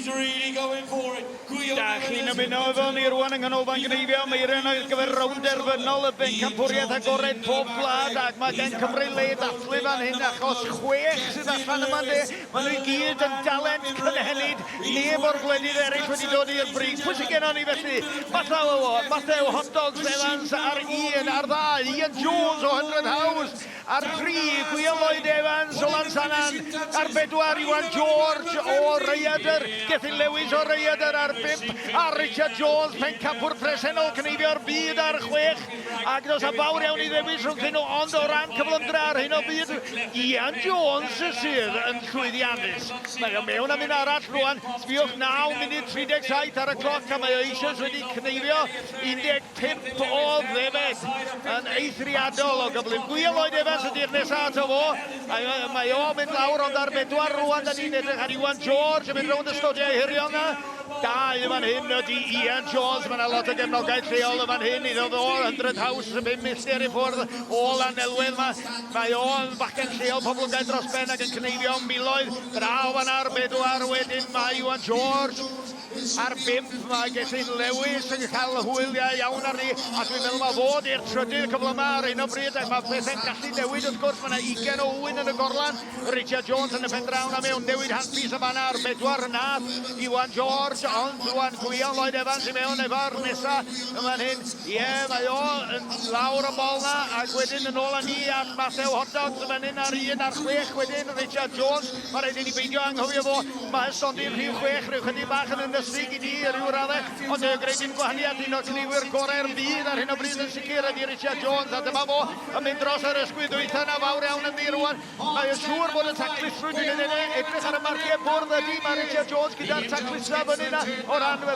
He's really going for it. Da chi'n ymuno efo ni rwan yng Nghanolfan Gneifio Meirion ar gyfer rownd derfynol y Bencampwriaeth Agored pob gwlad ac mae gen Cymru le i ddathlu fan hyn achos chwech sydd allan yma ynde? Maen nhw i gyd yn dalent cynhenid, neb o'r gwledydd eraill wedi dod i'r brig. Pwy sydd gennon ni felly? Matthew, Matthew Hot Dogs Evans ar un, ar ddau, Ian Jones o Hundred House, Ar dri, Gwion Lloyd Evans o Lansannan. Ar bedwar, Iwan George o Rhaeadr. Gethin Lewis o Rhaeadr ar bump. A Richard Jones, pencampwr presennol cneifio'r byd ar chwech. Ac does 'na fawr iawn i ddewis rhwngthyn nhw, ond o ran cyflymdra ar hyn o bryd, Ian Jones sydd yn llwyddiannus. Mae o mewn am un arall rwan. Sbïwch, 9 munud 37 ar y cloc a mae o eisoes wedi cneifio 15 o ddefed yn eithriadol o gyflym. Gwion Lloyd Evans ydy'r nesaf ato fo. Mae, mae o'n mynd lawr ond ar bedwar rwan da ni'n edrych ar Iwan George yn mynd rownd y stodiau hirion na. Dau yn fan hyn ydy Ian Jones. Mae yna lot o gefnogaeth lleol yn fan hyn iddo fo. Hundred House yn 5 milltir i ffwrdd o Lanelwedd. Mae, mae o'n fachgen lleol poblogaidd dros ben ac yn cneifio miloedd. Draw fan ar bedwar wedyn mae Iwan George. Ar bump mae Gethin Lewis yn cael hwyliau iawn arni a dwi'n meddwl mae fod i'r trydydd cyfle yma ar hyn o bryd ac mae pethau'n gallu newid wrth gwrs mae yna ugain o ŵyn yn y gorlan Richard Jones yn y pen draw na mewn newid handpiece yn fanna ar bedwar nath Iwan George ond rwan Gwion Lloyd Evans i mewn efo'r nesa yn fan hyn ie mae o yn lawr y bol na ac wedyn yn ôl â ni at Matthew Hotdogs yn fan hyn ar un ar chwech wedyn Richard Jones. Mae rhaid i ni beidio anghofio fo. Mae stondin rhif chwech rhyw chydig bach yn ynysig i ni i ryw raddau, ond yn gwneud dim gwahaniaeth. Un o cneifwyr gorau'r byd ar hyn o bryd yn sicr ydy Richard Jones, a dyma fo yn mynd dros yr ysgwydd ddwytha 'na fawr iawn ynddi rwan. Mae yn siŵr bod y taclusrwydd yn mynd edrych ar y marciau bwrdd ydy, mae Richard Jones gyda'r taclusra fyny 'na o ran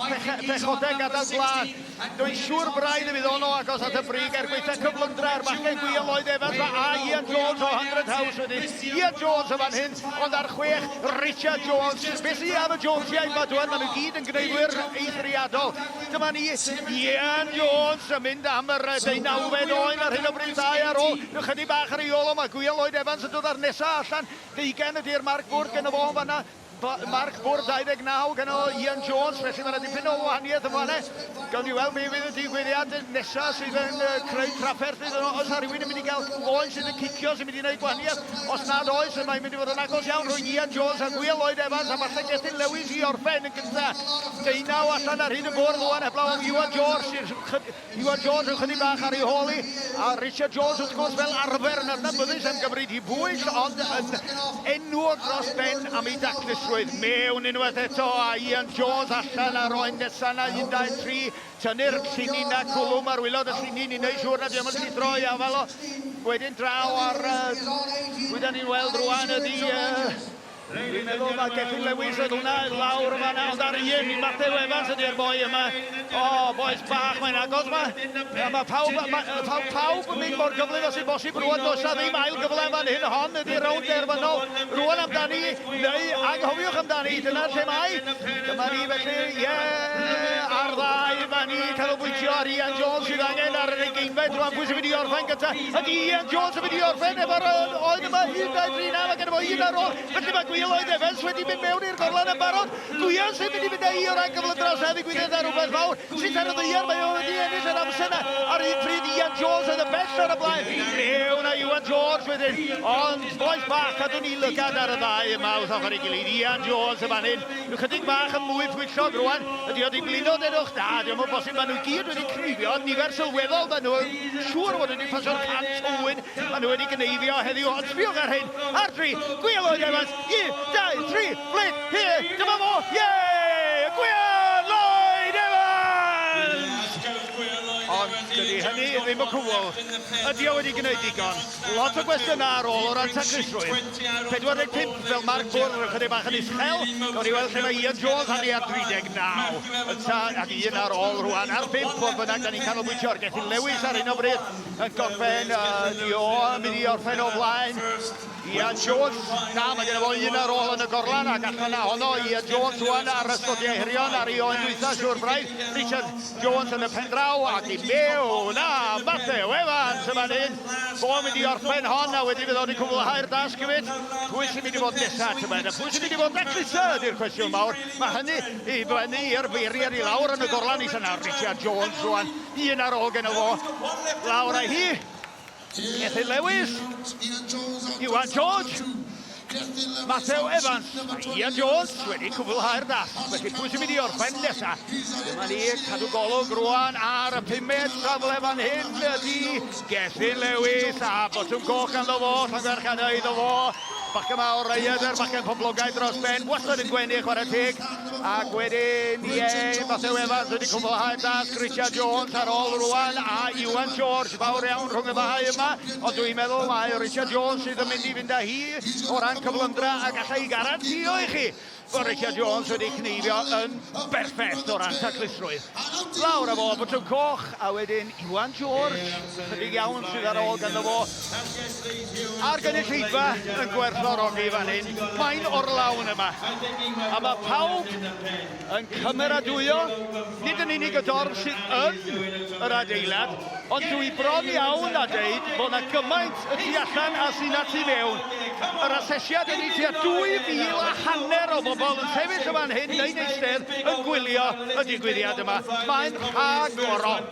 pechodau gadael gwlad. Dwi'n siŵr braidd y fydd o'n o agos at y brig er gwaetha cyflymdra yr bachgen Gwion Lloyd Evans a Ian Jones o Hundred House wedyn. Ian Jones yn fan hyn, ond ar chwech, Richard Jones. Beth sydd am y Jonesiaid ma dwan, maen nhw gyd yn gneifwyr eithriadol. Dyma ni, Ian Jones yn mynd am yr deunawfed oen ar hyn o bryd, dau ar ôl, ychydig bach ar ei ôl o, mae Gwion Lloyd Evans yn dod â'r nesa allan, deugain ydy'r marc bwrdd gynno fo yn fanna. Marc bwrdd 29 gan o Ian Jones, felly mae yna dipyn o wahaniaeth yn fanna. Gawn ni weld be fydd y digwyddiad nesaf sydd yn creu trafferth iddyn nhw. Oes rhywun yn mynd i gael oen sydd yn cicio sy'n mynd i wneud gwahaniaeth? Os nad oes, mae'n mynd i fod yn agos iawn rhwng Ian Jones a Gwion Lloyd Evans a falle Gethin Lewis i orffen yn gyntaf. Deunaw allan ar hyd y bwrdd rwan heblaw am Iwan George Iwan Jones yn chydig bach ar ei hôl hi, a Richard Jones wrth gwrs fel arfer yn adnabyddus am gymryd hi bwyll, ond yn enwog dros ben am ei daclusrwydd. Mewn unwaith eto, a Ian Jones allan ar oen nesa 'na, 1, 2, 3, tynnu'r llinyn 'na cwlwm ar waelod y llinyn i wneud siŵr nad yw e'n llithro i afael o. Wedyn draw ar, pwy da ni'n weld rwan ydi, Dwi'n meddwl mae Gethin Lewis oedd hwnna lawr yn fanna, ond ar un, Matthew Evans ydy'r boi yma. O, bois bach, mae'n agos ma. Mae pawb, ma, pawb, pawb yn mynd mor gyflym os sy'n bosib rwan, does na ddim ail gyfle yn fan hyn, hon ydy'r rownd derfynol. Rwan amdani, neu anghofiwch amdani, dyna lle mae. Dyma ni felly, ie, ar ddau, mae ni canolbwyntio ar Ian Jones sydd angen ar yr ugeinfed rwan, pwy sy'n mynd i orffen gyntaf? Ydy Ian Jones yn mynd i orffen efo'r oen yma? 1, 2, 3, na, mae gen fo un ar ôl. Felly mae Gwion Lloyd Evans wedi mynd mewn i'r gorlan yn barod. Gwion sy'n mynd i fynd â hi o ran gyflymdra os na ddigwyddiad na rhywbeth fawr. Sut ar y ddaear mae o wedi ennill yr amser na. Ar un pryd Ian Jones oedd y bell ar y blaen. Mewn â Iwan George wedyn. Ond bois bach, cadw ni lygad ar y ddau yma wrth ochr ei gilydd. Ian Jones yn fan hyn. Ychydig bach yn mwy pwyllog rwan. Ydy o 'di blino dedwch? Na, dio'm yn bosib. Maen nhw gyd wedi cneifio nifer sylweddol. Maen nhw Siŵr o fod wedi pasio'r 100 o ŵyn maen nhw wedi gneifio heddiw, ond sbiwch ar hyn, ar dri, Gwion Lloyd Evans, un, dau, tri, fflit, hi, dyma fo, ie! Gwion Lloyd Evans! Ond dydy hynny ddim y cwbl. Ydy o wedi gwneud digon? Lot o gwestiynau ar ôl o ran taclusrwydd. 45 fel marc bwrdd, ychydig bach yn uchel. Gawn ni weld lle mae Ian Jones arni ar 39. Ynta, ac un ar ôl rwan, ar bump, fodd bynnag, da ni'n canolbwyntio ar Gethin Lewis ar hyn o bryd yn gorffen, di o yn mynd i orffen o flaen Ian Jones. Na, mae gen fo un ar ôl yn y gorlan ac allan na honno, Ian Jones rwan ar ystodiau hirion ar ei oen dwytha, siwr braidd. Richard Jones yn y pen draw ac i mewn a Matthew Evans yn fan hyn. Fo yn mynd i orffen hon a wedi fydd o wedi cwblhau'r dasg hefyd. Pwy sy'n mynd i fod nesaf, tybed? A pwy sy'n mynd i fod daclusa ydy'r cwestiwn mawr. Mae hynny i fyny i'r feiriad i lawr yn y gorlan is yna. Richard Jones rwan, un ar ôl gen fo. Lawr â hi. Gethin Lewis, Iwan George, Matthew Evans, Ian Jones wedi cwblhau'r dasg. Felly pwy sy'n mynd i orffen nesa? Dyma ni, cadw golwg rwan ar y pumed safle fan hyn ydy Gethin Lewis a botwm coch ganddo fo, llongyfarchiadau iddo fo. Bachgen mawr, Rhaeadr, bachgen poblogaidd dros ben, wastad yn gwenu, chwarae teg. Ac wedyn, ie, Matthew Evans wedi cwblhau'r dasg, Richard Jones ar ôl rwan, a Iwan George, fawr iawn rhwng y ddau yma, ond dwi'n meddwl mai Richard Jones sydd yn mynd i fynd â hi o ran cyflymdra, a gallai i garantio i chi fod Richard Jones wedi cneifio yn berffeth o ran taclusrwydd. Lawr â fo, botwm coch, a wedyn Iwan George, chydig iawn sydd ar ôl ganddo fo. A'r gynulleidfa yn gwerthfawrogi fan hyn. Mae'n orlawn yma. A mae pawb yn cymeradwyo, nid yn unig y dorf sydd yn yr adeilad, ond dwi bron iawn a deud bod yna gymaint y tu allan a sy'n na tu mewn. Yr asesiad ydy tua 2,000 a hanner o bobl yn sefyll y fan hyn neu'n eistedd yn gwylio y digwyddiad yma. Mae'n rhagorol.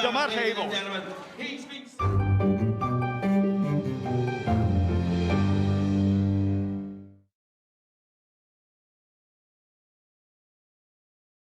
Dyma'r lle i fod.